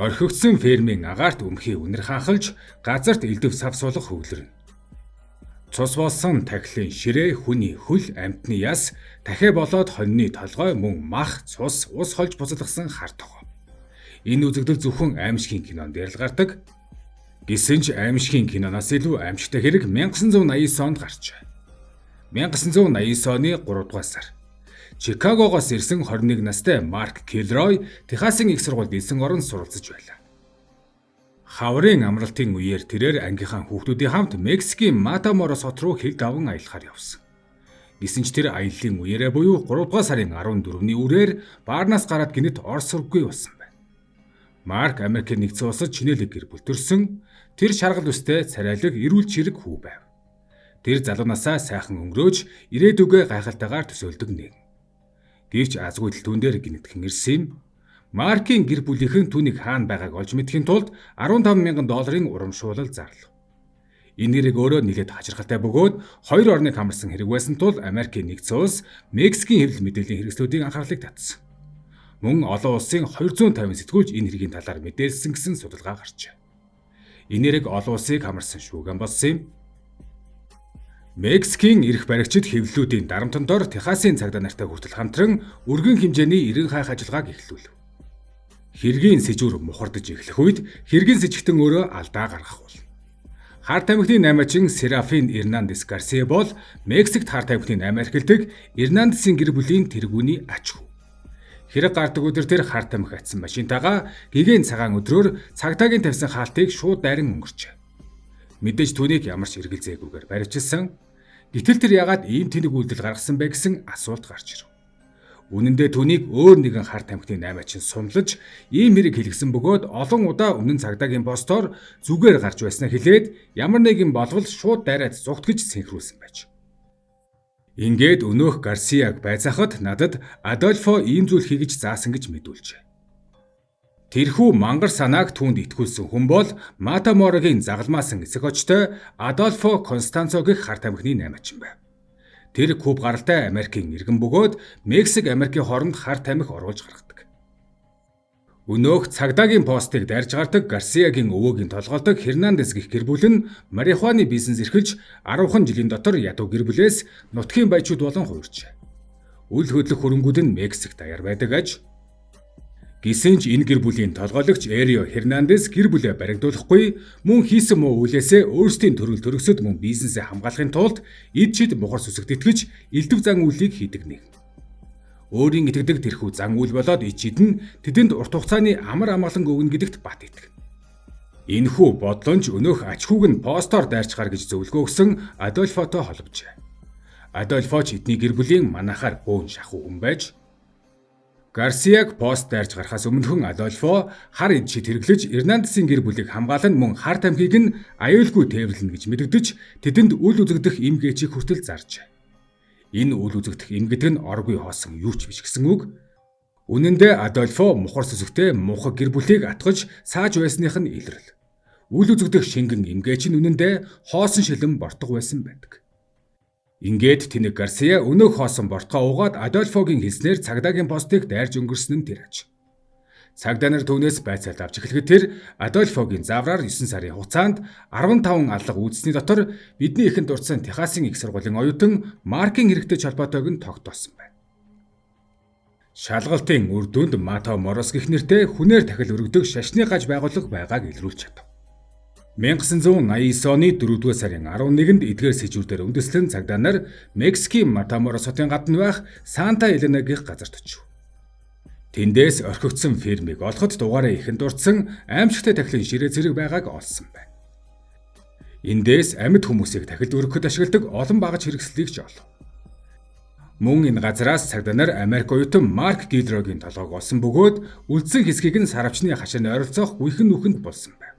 Орхигдсон фермийн агаарт өмхий үнэр хаахалж, газарт элдэв сав суулгах хөвлөрнө. Цус болсон тахилын ширээ, хүний хөл, амьтны яс, дахиа болоод хоньны толгой мөн мах, цус, ус холж буцалгасан хар тогоо. Энэ үзэгдэл зөвхөн аймшгийн кинонд дээр л гардаг. Гэсэн ч аймшгийн киноноос илүү аймшигтай хэрэг 1989 онд гарчээ. 1989 оны 3 дугаар сар. Чикагогоос ирсэн 21 настай Марк Килрой Техасын их сургуульд элсэн орон суралцаж байлаа. Хаврын амралтын үеэр тэрээр ангийнхаа хүүхдүүдийн хамт Мексикийн Матаморос хот руу хил даван аялахаар явсан. Гэсэн ч тэр аяллаа үеэрээ буюу 3 дугаар сарын 14-ний үрээр баарнаас гараад гэнэт орсоргүй болсон байна. Марк Америкийн нэгдсэн улсад чинээлэг гэр бүл төрсөн. Тэр шаргал үстэй, царайлаг, эрүүл чирэг хүү байв. Тэр залуу насаа сайхан өнгөрөөж, ирээдүгээ гайхалтайгаар төсөөлдөг нэг. Гэвч азгүй л түүн дээр гэнэтхэн ирсэн юм. Маркийн гэр бүлийнхэн түүнийг хаана байгааг олж мэдэхийн тулд 15 мянган долларын урамшуулал зарлав. Энэ хэрэг өөрөө нэлээд хачирхалтай бөгөөд хоёр орныг хамарсан хэрэг байсан тул Америкийн нэгдсэн улс, Мексикийн хэвлэл мэдээллийн хэрэгслүүдийн анхаарлыг татсан. Мөн олон улсын 250 сэтгүүлч энэ хэргийн талаар мэдээлсэн гэсэн судалгаа гарчээ. Энэ хэрэг олон улсыг хамарсан шүүгэн болсон юм. Мексикийн эрх баригчид хэвлэлүүдийн дарамтан дор Техасын цагдаа нартай хүртэл хамтран өргөн хэмжээний эрен хайх ажиллагааг эхлүүлв. Хэргийн сэжүүр мухардаж эхлэх үед хэргийн сэжигтэн өөрөө алдаа гаргах болно. Хар тамхины наймаачин Серафин Эрнандес Гарсиа бол Мексикт хар тамхины наймаа эрхэлдэг Эрнандесийн гэр бүлийн тэргүүний ач хүү. Хэрэг гардаг өдөр тэр хар тамхи атсан машинтайгаа гэгээн цагаан өдрөөр цагдаагийн тавьсан хаалтыг шууд дайран өнгөрчээ. Мэдээж түүнийг ямар ч эргэлзээгүйгээр баривчилсан. Гэтэл тэр яагаад ийм тэнэг үйлдэл гаргасан бэ гэсэн асуулт гарч ирэв. Үнэн дээр түүнийг өөр нэгэн хар тамхины наймаачин сумлаж ийм хэрэг хийлгэсэн бөгөөд олон удаа өмнө нь цагдаагийн постоор зүгээр гарч байснаа хэлээд ямар нэгэн болвол шууд дайраад зугт гэж сэнхрүүлсэн байж. Ингээд өнөөх Гарсиаг байцаахад надад Адольфо ийм зүйл хий гэж заасан гэж мэдүүлжээ. Тэрхүү мангар санааг түүнд итгүүлсэн хүн бол Матаморогийн загалмаасан эцэг очтой Адольфо Констанцо гэх хар тамхины наймаачин байв. Тэр Куб гаралтай Америкийн иргэн бөгөөд Мексик Америкийн хооронд хар тамхи оруулж гаргадаг. Өнөөх цагдаагийн постыг дайрч гардаг Гарсиагийн өвөөгийн толгойлдог Хернандес гэх гэр бүл нь марихуаны бизнес эрхэлж 10хан жилийн дотор ядуу гэр бүлээс нутгийн баячууд болон хувирчээ. Үл хөдлөх хөрөнгүүд нь Мексик даяар байдаг аж. Гэсэн ч энэ гэр бүлийн толгойлогч Эрио Хернандес гэр бүлээ баригдуулахгүй, мөн хийсэн муу үйлээсээ өөрсдийн төрөл төрөсөд мөн бизнесээ хамгаалахын тулд эд чид мухар сүсэгт итгэж элдэв зан үйлийг хийдэг нэг. Өөрийн итгэдэг тэрхүү зан үйл болоод эд чид нь тэдэнд урт хугацааны амар амгалан өгнө гэдэгт бат итгэв. Энэхүү бодлонч өнөөх ач хүүг нь постоор дайрч гар гэж зөвлөгөө өгсөн Адольфотой холбожээ. Адольфо ч эдний гэр бүлийн манайхаар бөөн шахуу хүн байж, Гарсиаг пост дайрч гарахаас өмнөхөн Адольфо хар эд чид хэрэглэж Эрнандесийн гэр бүлийг хамгаалан мөн хар тамхиг нь аюулгүй тээвэрлэнэ гэж мэдэгдэж тэдэнд үл үзэгдэх эм гээчийг хүртэл заржээ. Энэ үл үзэгдэх эм гэдэг нь оргүй хоосон юу ч биш гэсэн үг. Үнэн дээр Адольфо мухар сүсэгтэй мунхаг гэр бүлийг атгаж сааж байсных нь илрэл. Үл үзэгдэх шингэн эм гээч нь үнэн дээр хоосон шилэн бортго байсан байдаг. Ингээд тэнэг Гарсиа өнөөх хоосон бортгоо уугаад Адольфогийн хэлснээр цагдаагийн постыг дайрж өнгөрсөн нь тэр аж. Цагдаа нар түүнээс байцаалт авч эхлэхэд тэр Адольфогийн заавраар 9 сарын хугацаанд 15 алга үйлдсэний дотор бидний эхэнд дурдсан Техасын их сургуулийн оюутан Маркийн хэрэгтэй холбоотойг нь тогтоосон байна. Шалгалтын үр дүнд Мато Морос гэх нэртэй хүнээр тахил өргөдөг шашны гаж байгууллага байгааг илрүүлж чадав. 1989 оны 4-р сарын 11-нд эдгээр сэжүүр дээр үндэслэн цагдаа нар Мексикийн Матаморос хотын гадна байх Санта Элена гэх газарт очив. Тэндээс орхигдсон фермийг олоход дугаараа ихэнд дурдсан аймшигтай тахилын ширээ зэрэг байгааг олсон байна. Эндээс амьд хүмүүсийг тахилд өргөхөд ашигладаг олон багаж хэрэгслийг ч олов. Мөн энэ газараас цагдаа нар Америк оюутан Марк Гилрогийн толгойг олсон бөгөөд үлдсэн хэсгийг нь саравчны хашааны ойролцоох гүйхэн нүхэнд булсан байв.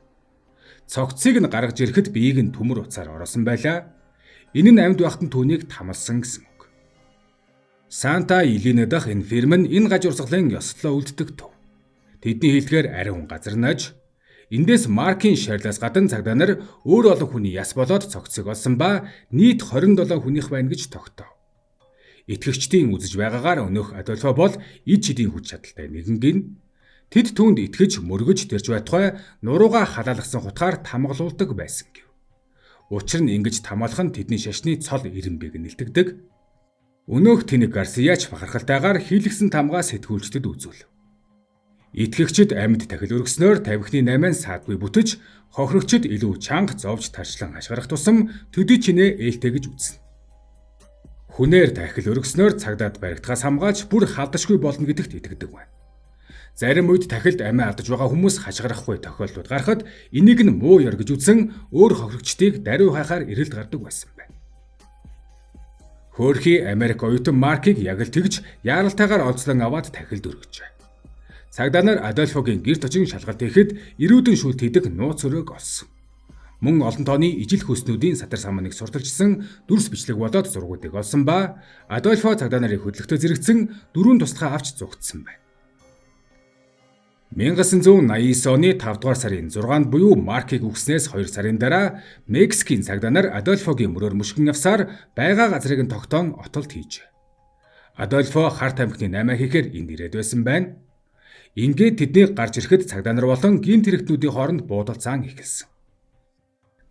Цогцыг нь гаргаж ирэхэд биеийг нь төмөр утсаар ороосон байлаа. Энэ нь амьд байхад нь түүнийг тамалсан гэсэн үг. Санта Елена дахь энэ ферм нь энэ гаж урсгалын ёслолоо үлддэг төв. Тэдний хэлдгээр ариун газар наж. Эндээс Маркийн шарилаас гадна цагдаа нар өөр олон хүний яс болоод цогцыг олсон ба нийт 27 хүнийх байна гэж тогтоов. Итгэгчдийн үзэж байгаагаар өнөөх Адольфо бол ид чидийн хүч чадалтай нэгэн гин. Тэд түүнд итгэж мөргөж тэрж байтугай нуруугаа халаалгасан хутгаар тамгалуулдаг байсан гэв. Учир нь ингэж тамгаалах нь тэдний шашны цол ирэмбэг нэлтэгдэг. Өнөөх тэнэг Гарсияч бахархалтайгаар хийлгсэн тамгаа сэтгүүлчдэд үзүүлв. Итгэгчид амьд тахил өргөснөөр тамхины 8 саадгүй бүтэж, хохирогчид илүү чанга зовж таршлан хашгирах тусам төдий чинээ ээлтэй гэж үзнэ. Хүнээр тахил өргөснөөр цагдаад баригдахаас хамгаалж бүр халдашгүй болно гэдэгт итгэдэг байна. Зарим үед тахилд амиа алдаж байгаа хүмүүс хашгирахгүй тохиолдлууд гарахад энийг нь муу ёр гэж үзэн өөр хохирогчдыг даруй хайхаар эрэлт гардаг байсан байна. Хөөрхий Америк оюутан Маркийг яг л тэгж яаралтайгаар олзлон аваад тахилд өргөжээ. Цагдаа нар Адольфогийн гэрт очин шалгалт хийхэд эрүүдэн шүлт хийдэг нууц өрөөг олсон. Мөн олон тооны ижил хөөснүүдийн сатар саманыг сурталчилсан дүрс бичлэг болоод зургуудыг олсон ба Адольфо цагдаа нарын хөдлөлтөд зэрэгцэн дөрвөн туслахаа авч зугтсан байна. 1989 оны 5 дугаар сарын 6-нд буюу Маркийг үхснээс 2 сарын дараа Мексикийн цагдаа нар Адольфогийн мөрөөр мөшгөн явсаар байгаа газрыг нь тогтоон отолт хийжээ. Адольфо хар тамхины 8 хийхээр энд ирээд байсан байна. Ингээд тэдний гарч ирэхэд цагдаа нар болон гэмт хэрэгтнүүдийн хооронд буудалцаан эхэлсэн.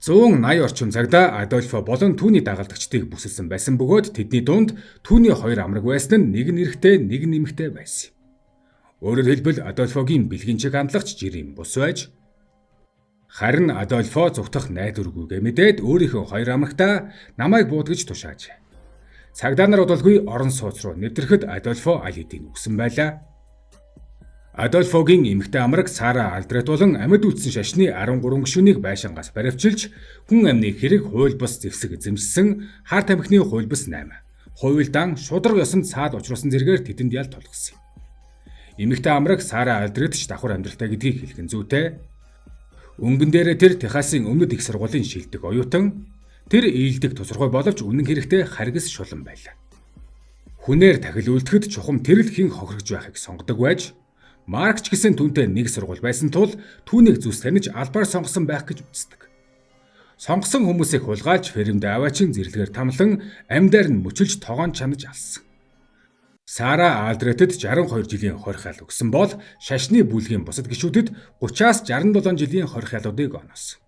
180 орчим цагдаа Адольфо болон түүний дагалдагчдыг бүсэлсэн байсан бөгөөд тэдний дунд түүний хоёр амраг байсан нь нэг нь эрэгтэй, нэг нь эмэгтэй байсан юм. Өөрөөр хэлбэл Адольфогийн бэлгийн чиг хандлагч жирийн бус байж, харин Адольфо зүгтах найдваргүйгээ мэдээд өөрийнхөө хоёр амрагтаа намайг буудгаж тушааж. Цагдаа нар удалгүй орон сууц руу нэвтрэхэд Адольфо аль хэдийн үгсэн байлаа. Адольфогийн эмэгтэй амраг Сара Алдрет болон амьд үлдсэн шашны 13 гишүүнийг байшингаас баривчилж хүн амны хэрэг хууль бус зэвсэг эзэмшсэн хар тамхины хууль бус 8. Хувилдаан шударга ёсонд саад учруулсан зэргээр тэдэнд ял тулгасан юм. Эмэгтэй амраг Сара Алдрет ч давхар амьдралтай гэдгийг хэлэх нь зүйтэй. Өнгөн дээрээ тэр Техасын өмнөд их сургуулийн шилдэг оюутан, тэр ийдэг тусархай боловч үнэн хэрэгтээ харгас шулан байлаа. Хүнээр тахил үлдэхэд чухам тэр л хэн хохирогч байхыг сонгодог байж, Марк ч гэсэн түүнтэй нэг сургууль байсан тул түүнийг зүс таних албаар сонгосон байх гэж үздэг. Сонгосон хүмүүсийг хулгайлж фермд аваачин зэрлэгээр тамлан амьдаар нь мөчилж тогоон чанаж алсан. Сара Алдретэд 62 жилийн хорих ял өгсөн бол шашны бүлгийн бусад гишүүдэд 30-аас 67 жилийн хорих ялуудыг оносон.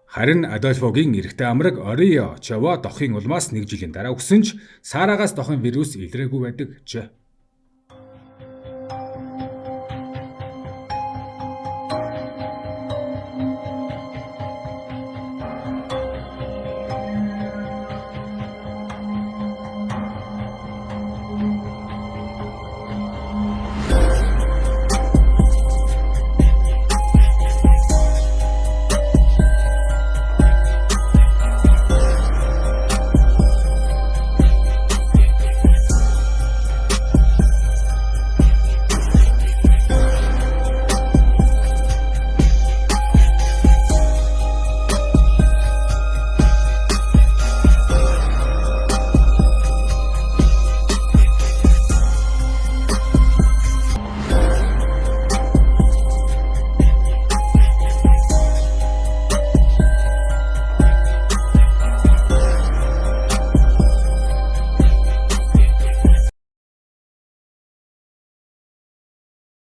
Харин Адольфогийн эрэгтэй амраг Орио Чова дохын улмаас 1 жилийн дараа өгсөн ч Сарагаас дохын вирус илрээгүй байдаг гэжээ.